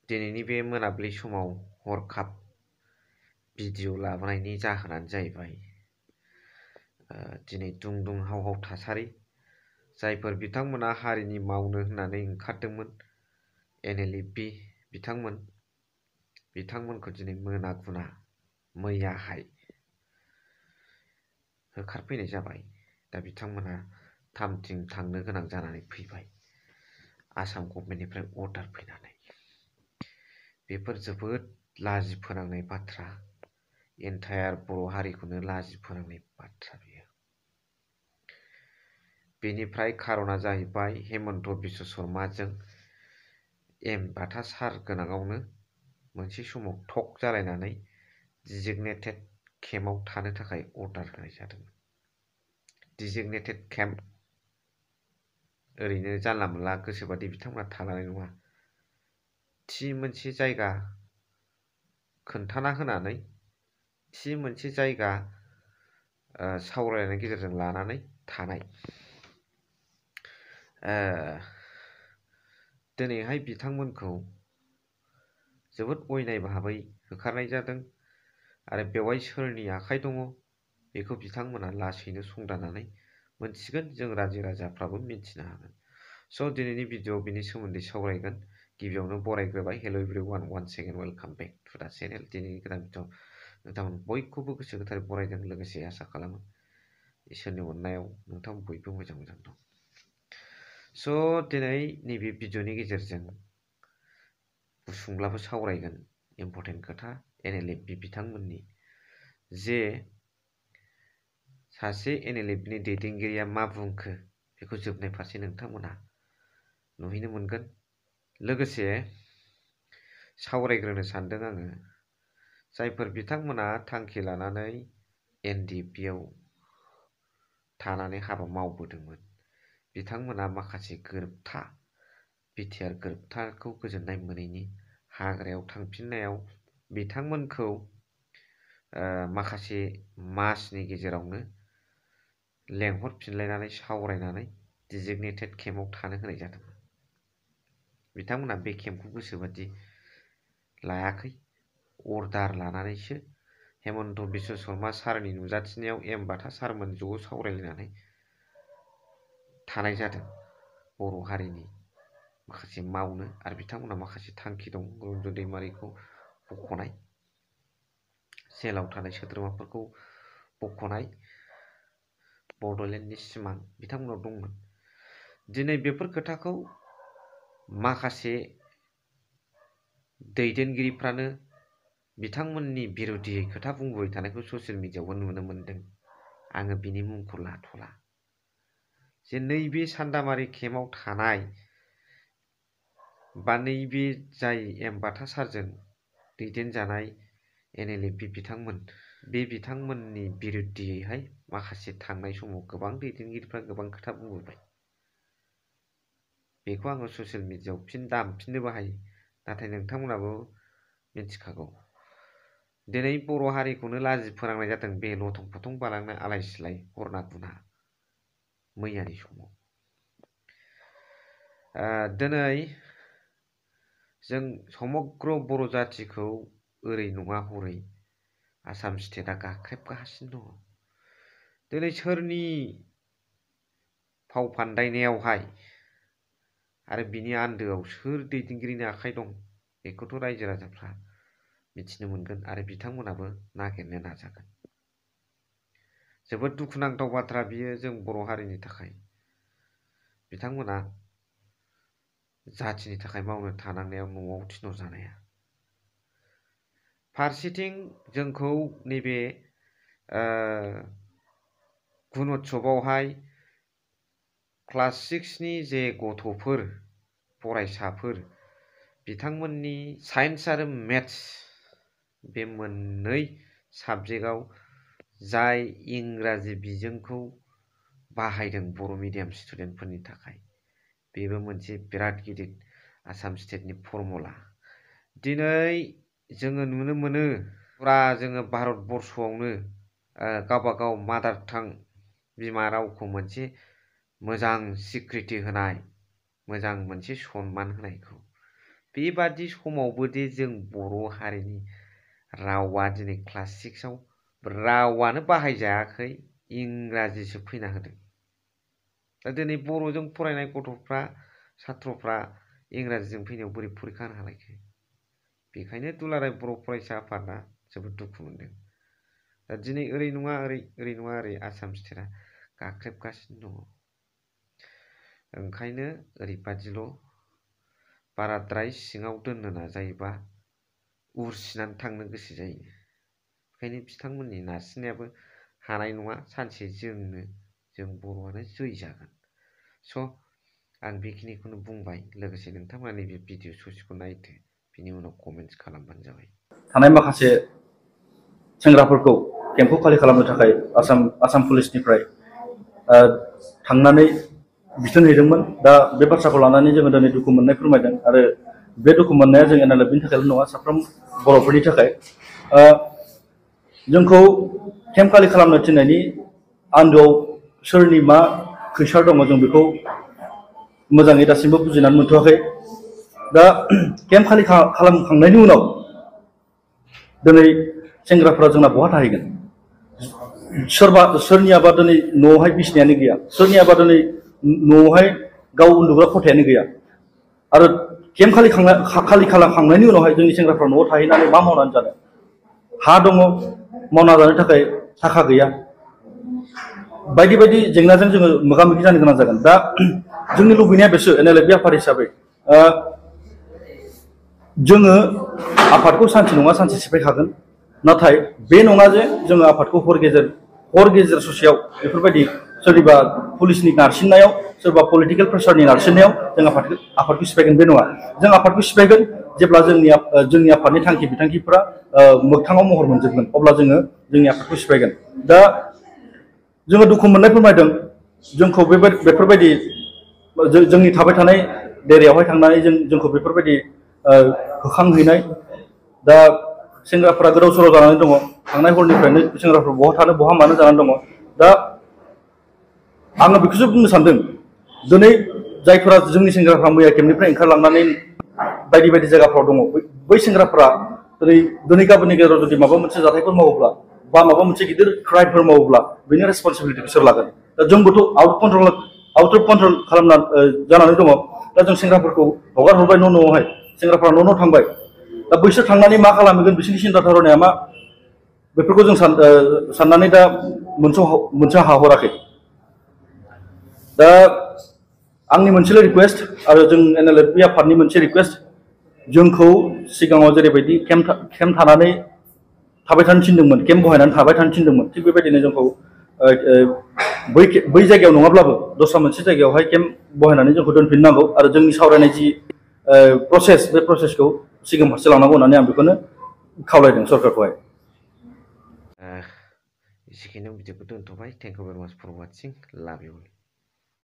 दिनैनि बे मोनाबिलि समाव हरखाब भिडिअ लाबोनायनि जाहोनानो जाहैबाय दिनै दुं हाव हाव थासारि जायफोर बिथांमोना हारिनि मावनो होननानै ओंखारदोंमोन NLFP बिथांमोनखौ दिनै मोना गुना मैयाहाय होखारफैनाय जाबाय। दा बिथांमोना थामथिं थांनो गोनां जानानै फैबाय आसाम गभर्नमेन्टनिफ्राय अर्डार फैनानै। बेफोर जोबोद लाजि फोनांनाय बाथ्रा, एन्टायार बर' हारिखौनो लाजि फोनांनाय बाथ्रा बेयो। बेनिफ्राय खारना जाहैबाय हेमन्त बिश्व शर्माजों बाथा सार गोनाङावनो मोनसे समाव टक जालायनानै डिजिगनेटेड केम्पआव थानो थाखाय अर्डार होनाय जादोंमोन। डिजिगनेटेड केम्प ओरैनो जानला मोनला गोसोबादि बिथांमोना थानाय नङा। थि मोनसे जायगा खोन्थाना होनानै थि मोनसे जायगा सावरायनायनि गेजेरजों लानानै थानाय। दिनैहाय बिथांमोनखौ जोबोद अयनाय भाबै होखारनाय जादों आरो बेवहाय सोरनि आखाइ दङ बेखौ बिथांमोना लासैनो संदाननानै मोनथिगोन, जों रायजो राजाफ्राबो मिन्थिनो हागोन। स' दिनैनि भिडिअ'आव बिनि सोमोन्दै सावरायगोन। गिबियावनो बरायग्रोबाय, hello' everyone, once again welcome back to the channel. दिनैनि गोदान भिडिअ नोंथांमोन बयखौबो गोसो गोथारै बरायदों, लोगोसे आसा खालामो इसोरनि अननायाव नोंथांमोन बयबो मोजां दं। स' दिनै नैबे भिडिअ'नि गेजेरजों गुसुंब्लाबो सावरायगोन इम्परटेन्ट खोथा NLFP बिथांमोननि, जे सासे NLFPनि दैदेनगिरिया मा बुंखो बेखौ जोबनाय फारसे नोंथांमोना नुहैनो मोनगोन। लोगोसे सावरायग्रोनो सानदों आङो जायफोर बिथांमोना थांखि लानानै NDPआव थानानै हाबा मावबोदोंमोन, बिथांमोना माखासे गोरोबथा बिटिआर गोरोबथाखौ गोजोननाय मोनैनि हाग्रायाव थांफिननायाव बिथांमोनखौ माखासे मासनि गेजेरावनो लेंहरफिनलायनानै सावरायनानै डिजिगनेटेड केम्पआव थानो होनाय जादोंमोन। बिथांमोना बे केम्पखौ गोसोबादि लायाखै, अर्डार लानानैसो हेमन्त बिश्व शर्मा सारनि नुजाथिनायाव बाथा सारमोन ज' सावरायलायनानै थानाय जादों। बर' हारिनि माखासे मावनो आरो बिथांमोना माखासे थांखि दं, रन्जन दैमारिखौ बख'नाय, जेलाव थानाय सोद्रोमाफोरखौ बख'नाय, बड'लेण्डनि सिमां बिथांमोनाव दंमोन। दिनै बेफोर खोथाखौ माखासे दैदेनगिरिफ्रानो बिथांमोननि बिरोधियै खोथा बुंबोबाय थानायखौ ससियेल मिडियायावबो नुनो मोनदों। आङो बिनि मुंखौ लाथ'ला। जे नैबे सान्दामारि केम्पआव थानाय बा नैबे जाय बाथा सारजों दैदेनजानाय NLFP बिथांमोन, बे बिथांमोननि बिरुद्धियैहाय माखासे थांनाय समाव गोबां दैदेनगिरिफ्रा गोबां खोथा बुंबोबाय। बेखौ आङो ससियेल मिडियायाव फिन दामफिननोबो हायो, नाथाय नोंथांमोनाबो मिथिखागौ। दिनै बर' हारिखौनो लाजि फोनांनाय जादों बे लथं फथं बालांनाय आलाय सिलाय हरना गुना मैयानि समाव। दिनै जों समग्र बर' जाथिखौ ओरै नङा हरै आसाम स्टेटआ गाख्रेबगासिनो दङ। दिनै सोरनि फाव फान्दायनायावहाय आरो बिनि आन्दोआव सोर दैदेनगिरिनि आखाइ दं बेखौथ' रायजो राजाफ्रा मिथिनो मोनगोन आरो बिथांमोनाबो नागिरनो नाजागोन। जोबोद दुखुनांथाव बाथ्रा बियो जों बर' हारिनि थाखाय। बिथांमोना जाथिनि थाखाय मावनो थानांनायाव न'आव थिनहरजानाया। फारसेथिं जोंखौ नैबे गुणत्सबआवहाय क्लास 6नि जे गथ'फोर, फरायसाफोर, बिथांमोननि साइन्स आरो मेथ्स बे मोननै साबजेक्टआव जाय इंराजि बिजोंखौ बाहायदों बर' मिडियाम स्टुडेन्टफोरनि थाखाय, बेबो मोनसे बिराद गिदिर आसाम स्टेटनि फर्मुला। दिनै जोङो नुनो मोनो फुरा जोङो भारतबर्षआवनो गावबागाव मादार टां बिमा रावखौ मोनसे मोजां सिक्रिटि होनाय, मोजां मोनसे सनमान होनायखौ बेबादि समावबोदि जों बर' हारिनि रावा दिनै क्लास 6 आव रावानो बाहायजायाखै, इंराजिसो फैना होदों। दा दिनै बर'जों फरायनाय गथ'फ्रा सात्रफ्रा इंराजिजों फैनायाव बोरै फरिखा होनो हालायखो? बेखायनो दुलाराय बर' फरायसा आफादा जोबोद दुखु मोनदों। दा दिनै ओरै नङा ओरै आसाम स्टेटआ गाख्रेबगासिनो दङ। ओंखायनो ओरैबादिल' बाराद्राय सिङाव दोननो नाजायोबा उरसिनानै थांनो गोसो जायो। ओंखायनो बिथांमोननि नारसिननायाबो हानाय नङा, सानसे जों बर'आनो जै जागोन। स' आं बेखिनिखौनो बुंबाय। लोगोसे नोंथांमोना नैबे भिडिअ ससेखौ नायदो, बिनि उनाव कमेन्ट्स खालामबानो जाबाय। थानाय माखासे सेंग्राफोरखौ केम्पखौ खालि खालामनो थाखाय आसाम पुलिसनिफ्राय थांनानै बिथोन हैदोंमोन। दा बे बाथ्राखौ लानानै जोङो दिनै दुखु मोननाय फोरमायदों आरो बे दुखु मोननाया जों NLFनि थाखायल' नङा, साफ्रोम बर'फोरनि थाखाय। जोंखौ केम्प खालि खालामनो थिननायनि आन्दोआव सोरनि मा खैसार दङ जों बेखौ मोजाङै दासिमबो बुजिनानै मोनथ'वाखै। दा केम्प खालि खालामखांनायनि उनाव दिनै सेंग्राफ्रा जोंना बहा थाहैगोन? सोरनियाबा दिनै न'आवहाय बिसिनायानो गैया, सोरनियाबा दिनै न'आवहाय गाव उन्दुग्रा खथायानो गैया। आरो केम्प खालि खालामखांनायनि उनावहाय जोंनि सेंग्राफ्रा न'आव थाहैनानै मा मावनानै जानो? हा दङ, मावना जानो थाखाय थाखा गैया। बायदि बायदि जेंनाजों जोङो मोगा मोगि जानो गोनां जागोन। दा जोंनि लुबैनाया बेसो, NLF आफाद हिसाबै जोङो आफादखौ सानसे नङा सानसे सिफायखागोन। नाथाय बे नङा जे जोङो आफादखौ हर गेजेर ससेयाव बेफोरबायदि सोरनिबा पुलिसनि नारसिननायाव, सोरबा पलिटिकेल प्रेसारनि नारसिननायाव जों आफादखौ सिफायगोन, बे नङा। जों आफादखौ सिफायगोन जेब्ला जोंनि आफादनि थांखि बिथांखिफोरा मोगथाङाव महर मोनजोबगोन, अब्ला जोङो जोंनि आफादखौ सिफायगोन। दा जोङो दुखु मोननाय फोरमायदों, जोंखौ बेफोरबायदि जोंनि थाबाय थानाय डेरायावहाय थांनानै जोंखौ बेफोरबायदि होखांहैनाय। दा सेंग्राफ्रा गोदाव सोराव जानानै दङ। थांनाय हरनिफ्रायनो सेंग्राफ्रा बहा थानो बहा मानो जानानै दङ। दा आङो बेखौसो बुंनो सानदों, दिनै जायफोरा जोंनि सेंग्राफ्रा मैया केम्पनिफ्राय ओंखारलांनानै बायदि बायदि जायगाफ्राव दङ, बै सेंग्राफ्रा दिनै गाबोननि गेजेराव जुदि माबा मोनसे जाथायफोर मावोब्ला बा माबा मोनसे गिदिर क्राइमफोर मावोब्ला बेनि रेसपन्सिबिलिटिखौ सोर लागोन? दा जोंबोथ' आउट अफ कन्ट्रल जानानै दङ। दा जों सेंग्राफोरखौ हगार हरबाय न'आवहाय, सेंग्राफ्रा न' थांबाय। दा बैसोर थांनानै मा खालामहैगोन, बिसोरनि सिन्था धारनाया मा, बेफोरखौ जों साननानै दा मोनसे हाहराखै। दा आंनि मोनसेल' रिकुवेस्ट आरो जों NLF आफादनि मोनसे रिकुवेस्ट, जोंखौ सिगाङाव जेरैबायदि केम्प थानानै थाबाय थानो थिनदोंमोन, केम्प बहायनानै थाबाय थानो थिनदोंमोन, थिग बेबायदिनो जोंखौ बै जायगायाव नङाब्लाबो दस्रा मोनसे जायगायावहाय केम्प बहायनानै जोंखौ दोनफिननांगौ आरो जोंनि सावरायनाय जि प्रसेस, बे प्रसेसखौ सिगां फारसे लांनांगौ होननानै आं बेखौनो खावलायदों सरकारखौहाय। एसेखिनियाव भिडिअखौ दोनथ'बाय। थेंक इउ भेरि माच फर वाचिं। लाभ इउ।